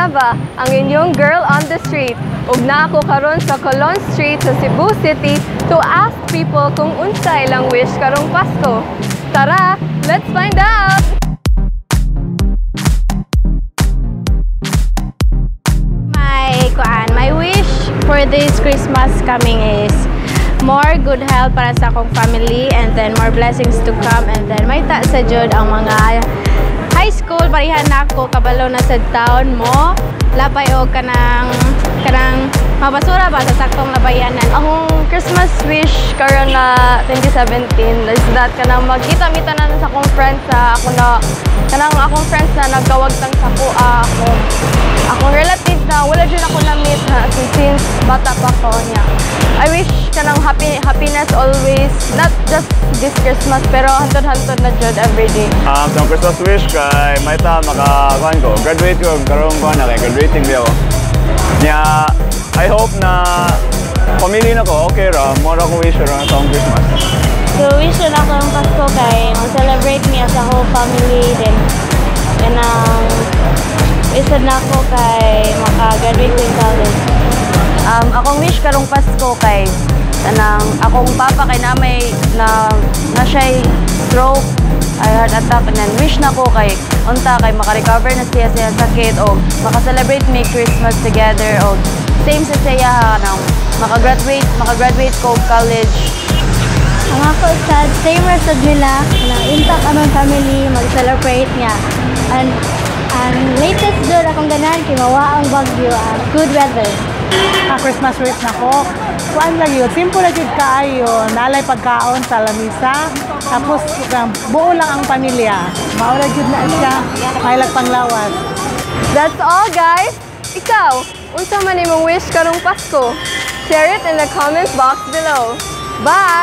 Reva, ang inyong girl on the street. Ug naa ko karon sa Colon Street sa Cebu City to ask people kung unsa ilang wish karong Pasko. Tara, let's find out! My kuan, my wish for this Christmas coming is more good health para sa akong family and then more blessings to come and then may ta sa jud ang mga high school pareha na ako kabalo na sa town mo labay og kanang mabasura ba sa saktong labayanan. Akong Christmas wish karon na 2017 is that kanang magkita mi tanan sa akong friends sa ako na kanang akong friends na nagkawagtang sa ako, akong relatives na wala jud ako na meet ha, since bata pa ko niya. I wish kanang happiness always, not just this Christmas pero hantod-hantod na jud everyday. Sa Christmas wish kay may ta maka kuan ko, graduate ko karong kuan na kay graduating biya ko. Nya I hope na pamilya na ko okay ra, mo ra akong wish ra sa akong Christmas. So wish na ako ang Pasko kay mag-celebrate mi as a whole family, then kanang wish na ako kay maka-graduate ko in college. Akong wish karong Pasko kay kanang akong papa kay na may na na siya'y stroke ay heart attack, and then wish na ko kay unta kay maka-recover na siya sa sakit o maka-celebrate may Christmas together o same sa siya ha, nang maka-graduate ko college. Ang ako sad, same ra sad nila na intact among family, mag-celebrate nga. And ang latest jud akong ganahan kay mawa ang bagyo, ang good weather. Ang Christmas wish na ko, kuan lang yun, simple lang jud kaayo, nalay pagkaon sa lamisa, tapos buo lang ang pamilya. Mao ra jud na siya, may panglawas. That's all, guys! Ikaw, unsa man imong wish karong Pasko? Share it in the comment box below. Bye!